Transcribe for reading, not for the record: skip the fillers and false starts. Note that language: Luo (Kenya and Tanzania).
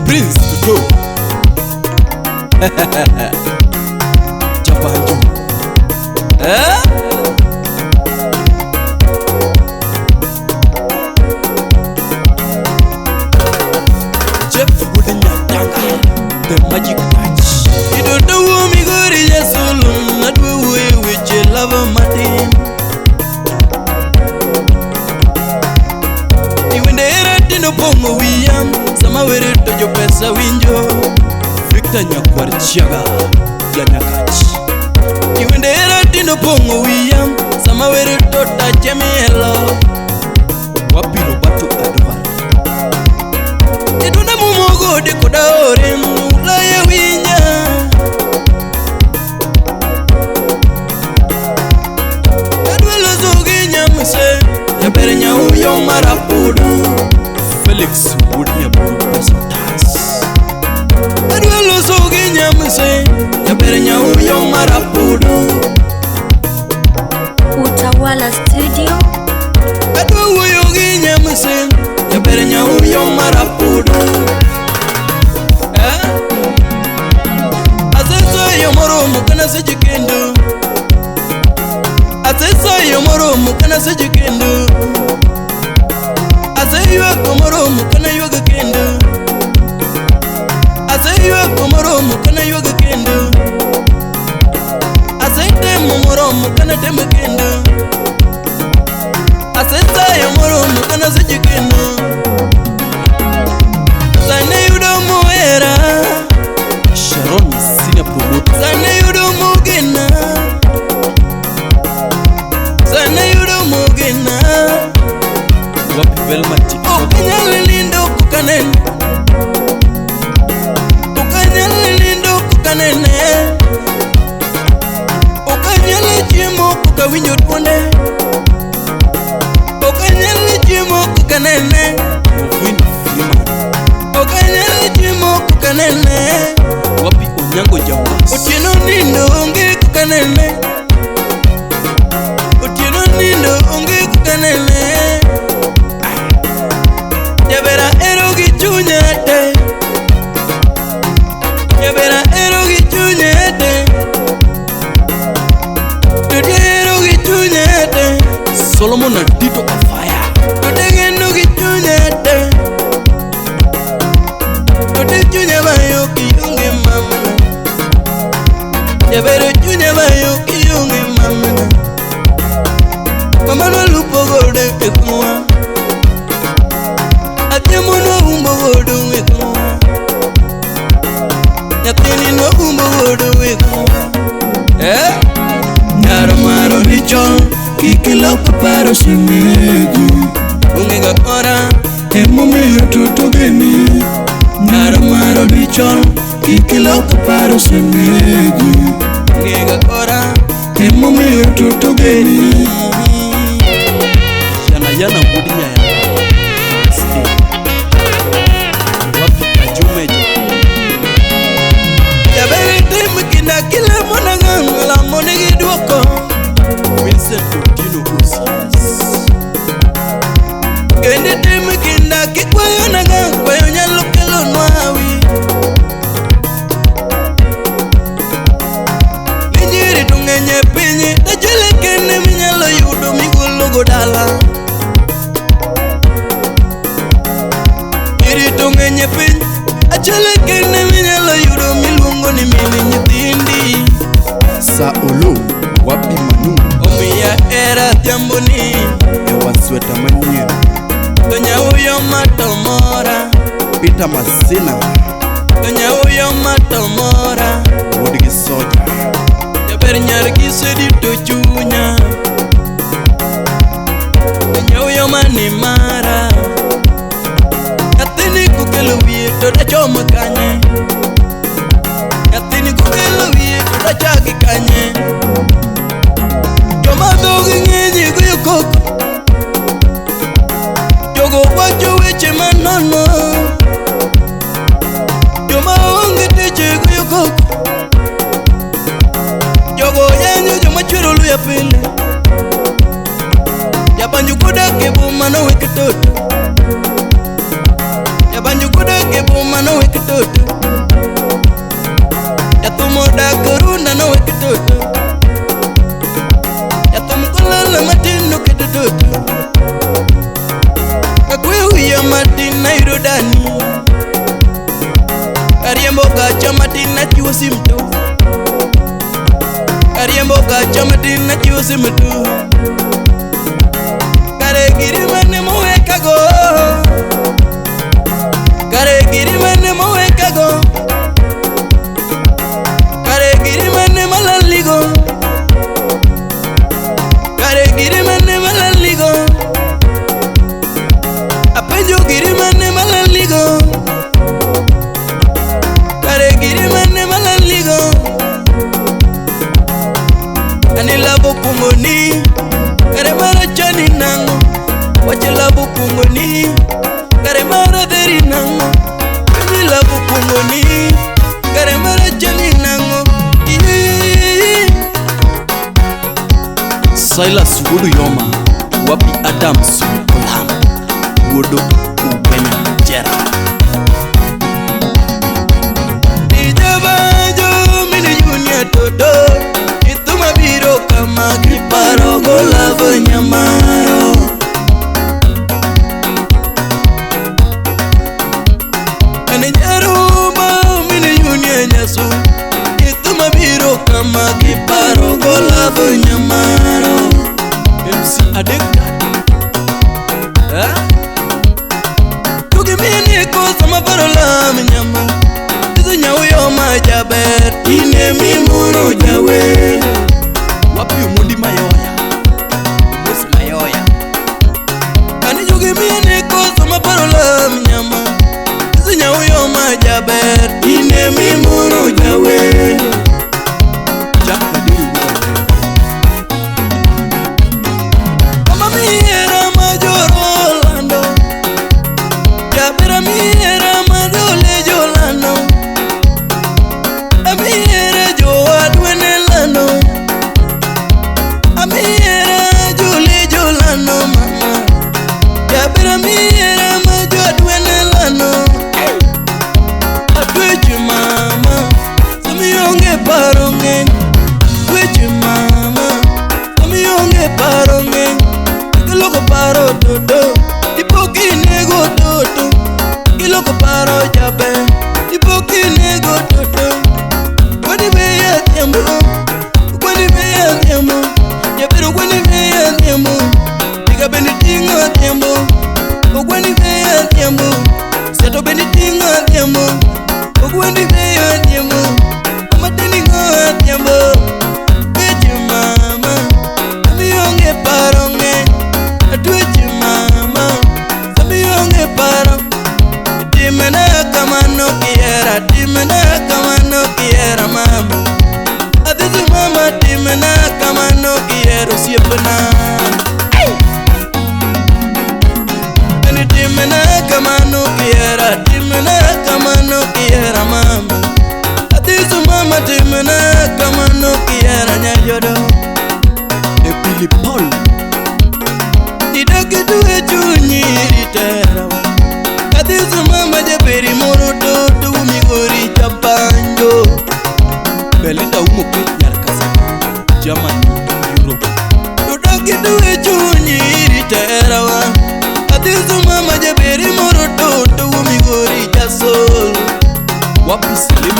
Prince Tutu. Japanju. Eh? Jeff Wudinyatanga, the magic touch. You don't know me go to Jesulum, not we which you love Martin. You in the era no pongo William, Samawere to your pesa winjo. Victor Nyakwarchiaga, Janyakach. You in the era no pongo William, Samawere to Tachemielo. Wapi Roberto Adwar. Iduna mumogo de kodaore mulaye winya. Adwelo zogi nyamse, jabere nyauyo marapudu. Felix Wudia Buru Pesotas. Adwelo zogi nyamse, jabere nyauyo marapudu. Utawala Studio. Adwelo yogi nyamse, jabere nyauyo marapudu. Eh? Aseso yomoro mukana sejikendo. Aseso yomoro mukana sejikendo. Aseyo komoro mukana yoga kendo. Aseyo komoro mukana yoga kendo. Asete momoro mukana teme kendo. Asesa yomoro mukana sejikendo. Sane yudo muera. Sharon Senior Promoter. Sane yudo mugena. Sane yudo mugena. Wapi Velma TikTok. Okanyal nindo kukanene. Okanyal nindo kukanene. Okanyal chiemo kukawinjo duonde. Okanyal chiemo kukanene. Okanyal chiemo kukanene. Wapi Onyango Jawas. Otieno nindo onge kukanene. Otieno nindo onge kukanene. Jabera ero gi chunya te. Jabera ero gi chunya te. Tote ero gi chunya te. Solomon Adito Afaya. Tote geno gi chunya te. Tote chunya bayo kionge mama. Jabera chunya bayo kionge mama. Mama no lupo gode ekwa. Atiemo no umbo godo ekwa. Nyathini no umbo godo ekwa. Eh? Nyaro maro richo Kik ilok paro shemeji. Onge ga kora Emomiyo toto geni. Nyaro maro richo Kik ilok paro shemeji. Onge ga kora Emomiyo toto geni. Yana yana Wudinya ya. Wapi Kajumeja. Jabere tim kinda kila mwana la monegi duoko. Vincent Otieno Osias. Kende tim kinda kikwayo naga kwayo nyalo kelo nwawi. Ninjiri tung'enye pinyi tajele kende minyalo yudo migolo go dala. Nyiri tung'enye piny achiel kende minyalo yudo miluongo ni min nyithindi. Sa Olo wapi Manu. Omiya era dhiamboni Ewa sweta manyien. To nyauyo matomora. Peter Masina. To nyauyo matomora. Wuod gi soja. Jaber nyar gisedi to chunya. To nyauyo mani mara. Nyathini kokelo wiye to dachom kanye. Nyathini kokelo wiye to dachagi kanye. Joma dhogi ng'eny goyo koko. Jogo wacho weche manono. Joma onge tich goyo koko. Jogo yanyo joma chwero luya pile. Jabanju kodak e boma nowek toto. Jabanju kodak e boma nowek Achiwo sim to Kariembo gacha matin achiwo sim to Kare giri mane mowekago Kare giri mane mowekago Kare giri mane malaligo Kare giri mane malaligo Apenjo giri mane malaligo Kare giri mane malaligo Ani labo pungoni Kare mara chani nango Wache labo pungoni Kare mara deri nango Ani labo pungoni Kare mara chani nango. Silas Wuodo Yoma, Wapi Adams Olam, Wuodo Ugenya Jera. Ijabanjo mini junior toto Ithuma biro kama kiparo golavo nyamaro Ane jaruma mini junior nyasu Ithuma biro kama kiparo golavo nyamaro MC Adek Eh? Tugimini kosa maparo lam nyama Izo nyauyo majaber Ine mimuro jawer Wapi Omondi Mayoya, Mos Mayoya. Ani jogimini kosa maparo lam nyama Izo nyauyo majaber Ine mimuro jawer Jack Nadiri Wuodo Mama miera majoro lando Jabera miera majole jolando Amiera jowadwene lando Amiera jole jolando mama Jabera miera majoadwene lando Atweche mama Samionge paro ng'eny Tweche mama Samionge paro ng'eny Kiloko paro toto Ipo kinego toto Kiloko paro jaber Ipo kinego toto Kwendi be adhiambo Kwendi be adhiambo Jabero kwendi be adhiambo Diga bende ting'o adhiambo Ogwendi be adhiambo Seto bende ting'o adhiambo Ogwendi be adhiambo Amateni ng'o adhiambo Weche mama Samionge paro ng'eny Atweche mama Samionge paro Timena kamano kiera Timena kamano kiera mama Adhizi mama timena kamano kiera osiepna Ani timena kamano kiera Timena kamano kiera mama Adhizi mama timena kamano kiera nyajodo E Billy Paul, Idakitu e chunyi ritera Adhizi mama jaberi moro toto Migori chapanjo Belinda Umo Kech Nyar Kasaka, Germany, Europe. Tudakitu e chunyi riterawa Adhizi mama jaberi moro toto Migori chasol Wapi Salim